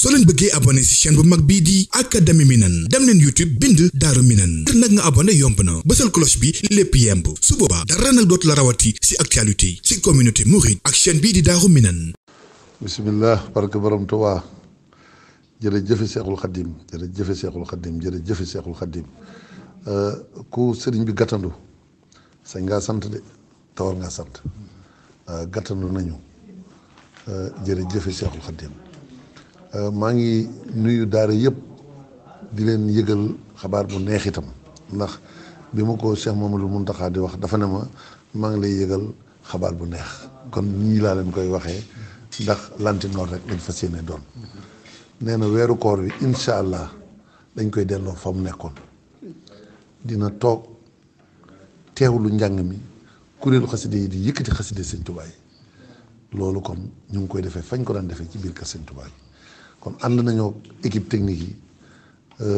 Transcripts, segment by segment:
soo leen bëggee abonné ci chaîne bu mag bii di Académie Minane dem leen YouTube bind Daaru Minane ngir nag nga abonné yomb na bësal cloche bi lépp yemb su boobaa dara nag dootu la rawati ci actualité ci communauté mouride ak chaîne bii di Daaru Minane. bismillah barke borom Tuubaa jërëjëf Seexul Xaddim jërëjëf Seexul Xaddim jërëjëf Seexul Xaddim ku sëriñ bi gàttandu sañ ngaa sant de tawar ngaa sant gàttandu nañu jërëjëf Seexul Xaddim maa ngi nuyu daara yëpp di leen yëgal xabaar bu neex itam ndax bi ma ko Cheikh Mamadou Mountakha di wax dafa ne ma maa ngi lay yëgal xabaar bu neex kon ñii laa leen koy waxee ndax lantinoor rek lañ fas yéene doon nee na weeru koor wi incha allah dañ koy delloo fa mu nekkoon dina toog teewlu njàng mi kuréelu xaside yi di yëkkati xaside Sëñ Tuubaa yi loolu kon ñu ngi koy defee fañ ko daan defee ci biir kër Sëñ Tuubaa yi kon ànd nañoo équipe technique yi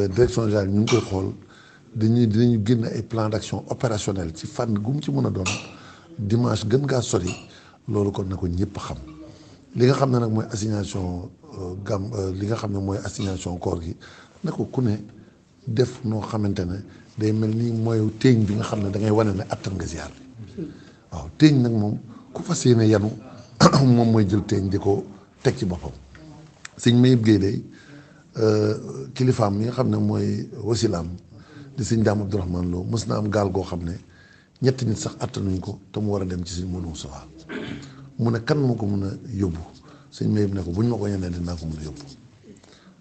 direction générale ñu ngi koy xool dinañu génn ay plan d'action opérationnel ci fànn gu mu ci mën a doon dimanche gën ngaa sori loolu kon na ko ñëpp xam li nga xam ne nag mooy assignation li nga xam ne mooy assignation koor gi na ko ku ne def noo xamante ne day mel ni mooy téeñ bi nga xam ne da ngay wane ne attan nga ziar bi waaw téeñ nag moom ku fas yéene yanu moom mooy jël téeñ di ko teg ci boppam sëñ Mayib Guèye day kilifaam mi nga xam ne mooy wasilaam di sëñ Daam Abdourahmane Lo mës na am gaal goo xam ne ñetti nit sax attanuñ ko te mu war a dem ci sëñ Modou Moustapha mu ne kan moo ko mun a yóbbu sëñ Mayib ne ko buñ ma ko yeneen dinaa ko mun a yóbbu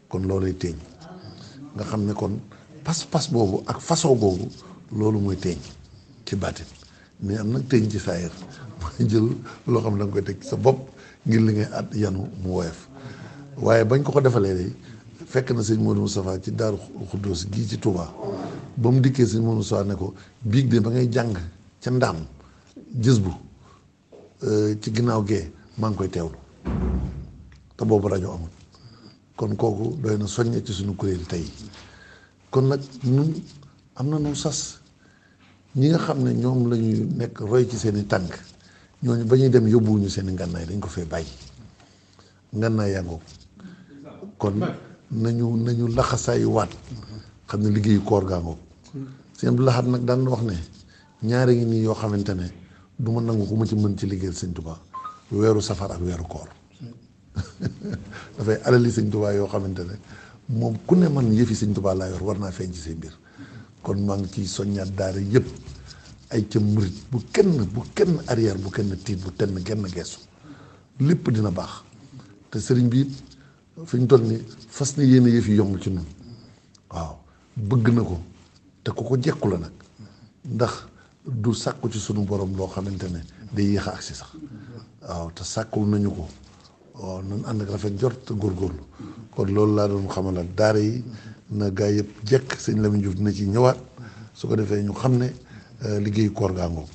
kon loolay téeñ nga xam ne kon pas-pas boobu ak façon boobu loolu mooy téeñ ci baatin mais am nag téeñ ci saayir mooy jël loo xam ne da nga koy teg sa bopp ngir li ngay at yanu mu woyof waaye bañ ko defalee day fekk na sëñ Modou Moustapha ci Daaru Xuddoos gii ci Touba ba mu dikkee sëñ Modou Moustapha ne ko biig de ba ngay jàng ca ndaam jës bu ci ginnaaw gee maa ngi koy teewlu te boobu rajo amul kon kooku doy na soññe ci suñu kuréel tey kon nag ñun am na nu sas ñi nga xam ne ñoom la ñuy nekk roy ci seen i tànk ñooñu ba ñuy dem yóbbuwuñu seen i ngànnaay dañ ko fee bàyyi ngànnaay yàngoo kon nañu laxasaayu waat xam ne liggéeyu koor gaangoo sëñ Abdou Lahad nag daan wax ne ñaari ngi nii yoo xamante ne du ma nangu ku ma ci mën ci liggéeyal Sëñ Tuubaa weeru safar ak weeru koor dafay alali Sëñ Tuubaa yoo xamante ne moom ku ne man yëfi Sëñ Tuubaa laa yor war naa feeñ ci seen mbir kon maa ngi ciy soññaat daara yëpp ay ca murit bu kenn arrière bu kenn tiit bu tenn genn geesu lépp dina baax te sëriñ bi it fi ñu toll ni fas na yéene yëf yi yomb ci ñun waaw bëgg na ko te ku ko jekku la nag ndax du sàkku ci sunu borom loo xamante ne day yéex a agsi sax waaw te sàkkul nañu ko waaw nan ànd ak rafet jot te góorgóorlu kon loolu laa doon xamal daara yi na gaa yëpp jekk sëñ Lamine Diouf dina ci ñëwaat su ko defee ñu xam ne liggéeyu koor gaa ngoog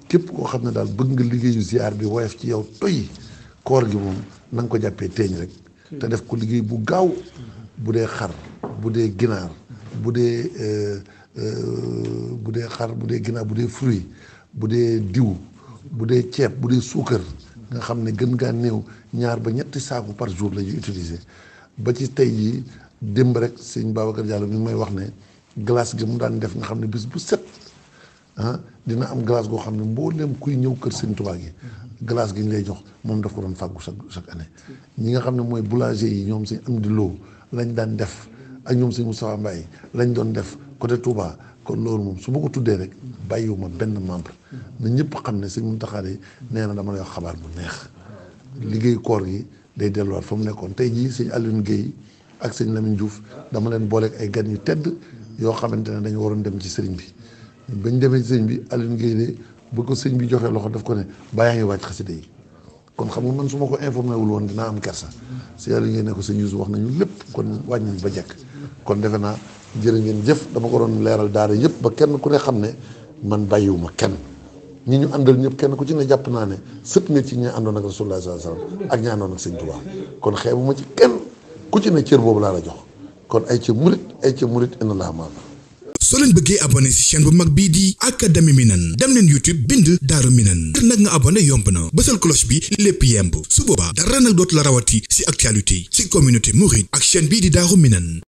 képp koo xam ne daal bëgg nga liggéeyu ziar bi woyof ci yow toy koor gi moom na nga ko jàppee teeñ rek te def ko liggéey bu gaaw bu dee xar bu dee ginaar bu dee xar bu dee ginaar bu dee fruit bu dee diw bu dee ceeb bu dee suukar nga xam ne gën gaa néew 2 ba 3 saaku par jour la ñuy utiliser ba ci tey jii démb rek sëñ Babacar Diallo mi ngi may wax ne glace gi mu daan def nga xam ne bis bu set dina am glace goo xam ne mbooleem kuy ñëw kër Sëñ Tuubaa gi glace gi ñu lay jox moom daf ko doon fàggu chaque année ñi nga xam ne mooy boulanger yi ñoom sëñ Amdi Lo lañ daan def ak ñoom sëñ Moustapha Mbaye lañ doon def côté Touba kon loolu moom su ma ko tuddee rek bàyyiwuma benn membre na ñëpp xam ne sëñ Mountakha nee na dama lay wax xabaar bu neex liggéey koor gi day delluwaat fa mu nekkoon tey jii sëñ Alioune Guèye ak sëñ Lamine Diouf dama leen booleeg ay gan yu tedd yoo xamante ne dañu waroon dem ci sëriñ bi bañ demee ci sëriñ bi Alioune Guèye de bu ko sëñ bi joxee loxo daf ko ne bàyyaa ngi wàcc xasida yi kon xam nga man su ma ko informé wul woon dinaa am kersa si Alioune Guèye ne ko sëñ Youssou wax nañu lépp kon wàññi nañ ba jekk kon defe naa jërë ngeen jëf dama ko doon leeral daara yëpp ba kenn ku ne xam ne man bàyyiwuma kenn ñi ñu àndal ñëpp kenn ku ci ne jàpp naa ne sët nga ci ñi àndoon ak Rasulullah sallallahu alayhi wasallam ak ñi àndoon ak Sëñ Tuubaa kon xeebuma ci kenn ku ci ne cër boobu laa la jox kon ay ca murit inna laa maa soo leen bëggee abonné ci chaîne bu mag bii di académie Minane dem leen YouTube bind Daaru Minane ngir nag nga abonné yomb na bësal cloche bi lépp yemb su boobaa dara nag dootu la rawati ci actualité ci communauté mouride ak chaîne bii di Daaru Minane.